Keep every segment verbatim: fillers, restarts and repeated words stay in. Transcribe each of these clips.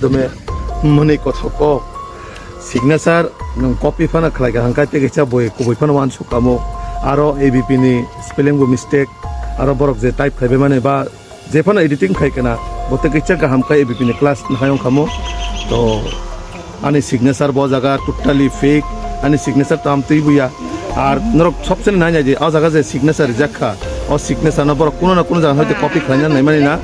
Dome mwnwi kothok kok. Signature nwng copy phano khlai kaham kha, tei kaisa boi kubui phano uansuk kamo. Aro A B P ni spelling bo mistake. Aro borok je type khai bai mani ba je phano editing khai kana, bo tei kaisa kaham kha A B P ni class nahai wng kamo. To ani signature bo jaga totally fake. Ani signature tam twi buya. Ar norok sobseni nai nai di, o jaga je signature rijak kha, o signature no borok kuno na kuno jaga hoite copy khlaina nai mani na.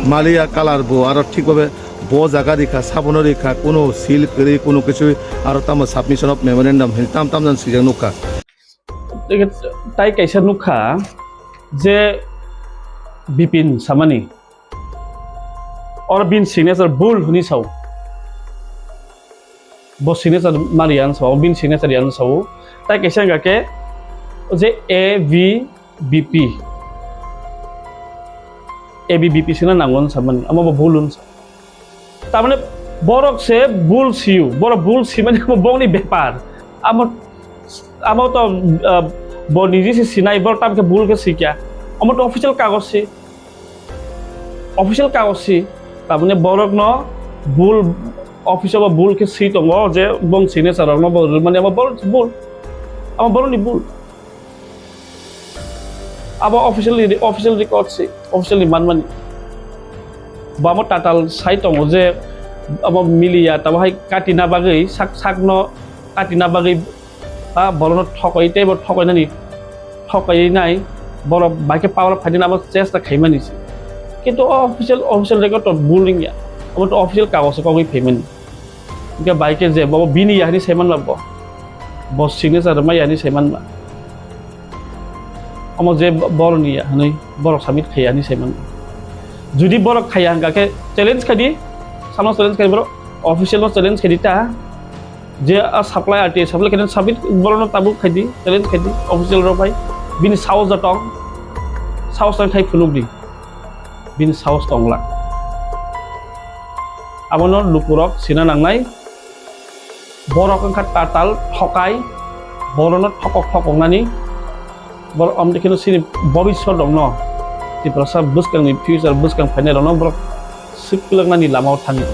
Maliya colour bo aro thik babe bo jaga rikha, sabono rikha, kuno seal kwrwi, kuno kisu aro tamo submission of memorandum hin tam tam jan swijak nukha. Tai kaisa nukha je Bipin samani, or bin signature bul hwnwi sao. Bo signature mari ang sao, bin signature yang sao. Tai kaisa hwnkha khe je A V B P, A V B P sina nango hwn samani, amo bo bul hwn sao. Tamani borok se bul siu, borok bul simani amo bongni bepar. Amo, amo to, ah, bo niji se sinai, borok tam khe bul khe sikya. Amo to official kagoj si. Official kagoj si. Tamani borok no bul, office o bo bul khe si tongo je bong signature rok no bo rwmani amo bol bul. Amo borok ni bul. Abo officially, official record si, officially manmani. Bo amo tatal sai tongo je abo miliya, tabo hai katina bagwi, sak sakno katina bagwi, ah, borokno thokoi tei bo thokoinani, thokoinai borok bai khe power phainani abo chesta khaimani se. Kintu o official, official record to bul wngya, abo to official kagoso kogwi phaimani. Hingke bai khe je bo bini ya hwnwi sai manba bo. Bo signature rwmai ya hwnwi sai manba. Omo je borokni ya hwnwi borok submit khai ya hwnwi sai manba. Judi borok khai ya hwnka khe challenge khai di, samno challenge khai borok official no challenge khai di ta. Je a supply R T I supply khai submit borokno tabuk khai di, challenge khai di official rok bai. Bini saos da tong, saos tong khai phunuk di. Bini saos tongla. Abono lukurok sina nangnai. Borok wngkha tatal thokai, borokno thokok thokoknani. Borok amtwi kheno chini bobiswt rokno, Tiprasa bwskangni future, bwskang phainai rokno borok swk kwlwknani lamao thangwi.